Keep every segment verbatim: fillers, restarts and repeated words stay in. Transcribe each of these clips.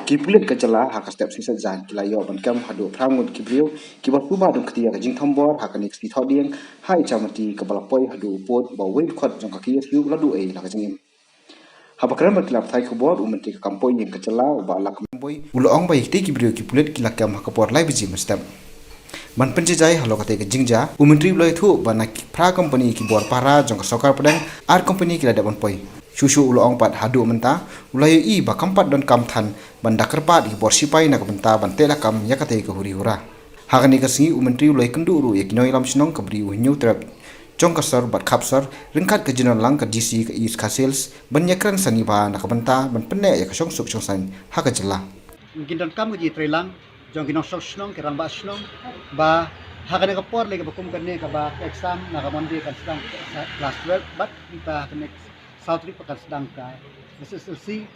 Ki pulit ka jylla ha ka step sngi Saitjaiñ ki la ïoh ban kem haduh phra ngut ki briew kiba shu ba dum kti ïa ka jingthombor ha kane ka sngi Thohdieng ha Ichamati kaba la poi haduh u pud ba uwei u dkhot jong ka K S U u la duh ei la ka jingim. Haba kren bad ki lad pathai khubor, u Myntri ka kam poh ïing ka jylla u Bah Lahkmen Rymbui u la ong ba ïa kitei ki briew ki pulit ki la kem ha ka por lai baje mynstep. Ban pynjaijai halor katei ka jingjia, u Myntri u la ïathuh ba na ki phra company ki bor pahara jong ka sorkar pdeng, ar company ki la dep ban poi. Shuh shuh u la ong pat haduh mynta u la ïohi ba kam pat donkam than ban da kyrpad ïa ki bor sipai na ka bynta ban teh lakam ïa katei ka huri hura. Ha kane ka sngi u Myntri u la ïakynduh ruh ïa ki nongïalam shnong ka Bri u Hynñiewtrep jong ka sor bad khap sor ryngkat ka jingdon lang ka D C ka East Khasi Hills ban ïakren sani bha na ka bynta ban pynneh ïa ka shongsuk shongsaiñ ha ka jylla. Ngin donkam ka jingïatreilang jong ki nongshong shnong, ki rangbah shnong, ba ha kane ka por lei kaba kum kane kaba exam na ka Monday kan sdang ka class twelve bad mynta ha kane saw tarik pat kan sdang ka S S L C,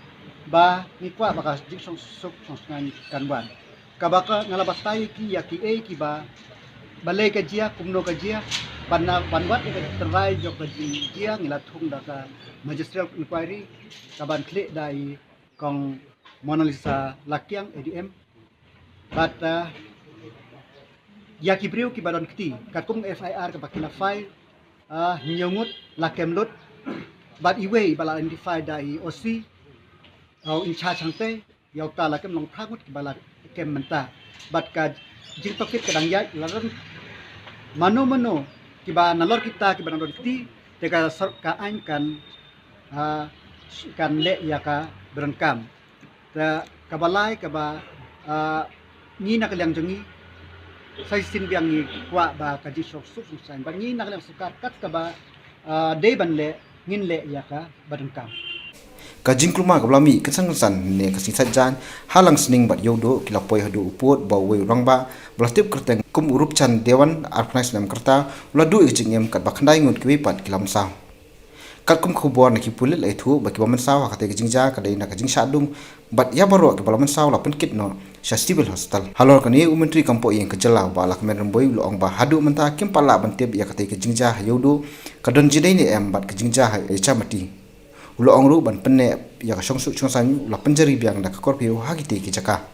ba ngi kwah ba ka jingshongsuk shongsaiñ kan wan. Kaba ka nga la batai ki ïa kiei kiba balei ka jia, kumno ka jia, ban na, ban wad ïa ka tynrai jong ka jingjia ngi la thung da ka magisterial inquiry kaban khlieh da i Kong Monalisa Lakiang, A D M. Bad, uh, ïa ki briew kiba don kti katkum F I R kaba ki la file, uh, hynñiew ngut la kem lut. Bad iwei ba la identify da i O C, uh, in charge hangtei, ïa uta la kem long phra ngut kiba la kem mynta. Bad ka jingtohkit ka dang ïaid, la don mano mano kiba nalor kita kiba dang don kti, te ka sor-, ka aiñ kan, ah, kan leh ïa kaba donkam. Te kaba lai kaba, ah, ngi na ka liang jong ngi sa shisien biang ngi kwah ba ka jingshongsuk shongsaiñ, ba ngi na ka liang sorkar kat kaba, ah, dei ban leh ngin leh ïa kaba donkam. Ka jingkulmar kaba la mih kynsan kynsan ne ka sngi Saitjaiñ ha Langsning bad Ïewduh ki la poi haduh u pud ba uwei u rangbah ba la tip kyrteng kum u Rupchand Dewan, arphew khyndai snem ka rta, u la duh ïa ka jingim katba khyndai ngut kiwei pat ki la mynsaw. Katkum ka khubor na ki pulit la ïathuh ba kiba mynsaw ha katei ka jingjia ka dei na ka jingshah dum bad ïa baroh kiba la mynsaw la pynkit noh sha Civil Hospital. Halor kane u Myntri kam poh ïing ka jylla u Bah Lahkmen Rymbui u la ong ba haduh mynta kim pat lah ban tip ïa katei ka jingjia ha Ïewduh ka don jingdei ne em bad ka jingjia ha Ichamati. U la ong ruh ban pynneh ïa ka shongsuk shongsaiñ u la pynjari biang da ka curfew ha kitei ki jaka.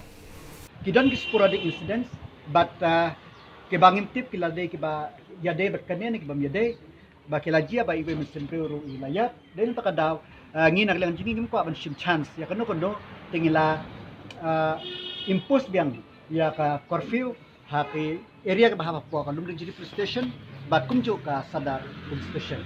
Ki don ki sporadic incidents, bad, uh, kiba ngim tip ki la dei kiba ïadei bad kane ne kibym ïadei, ba ki la jia ba iwei mynsiem briew ruh i la ïap. Dei na kata ka daw, uh, ngi na ka liang jong ngi ngim kwah ban shim chance ïa kano kano, te ngi la, uh, impose biang ïa ka curfew ha ki area kiba hap hapoh ka Lumdiengjri Police Station bad kumjuh ka Sadar Police Station.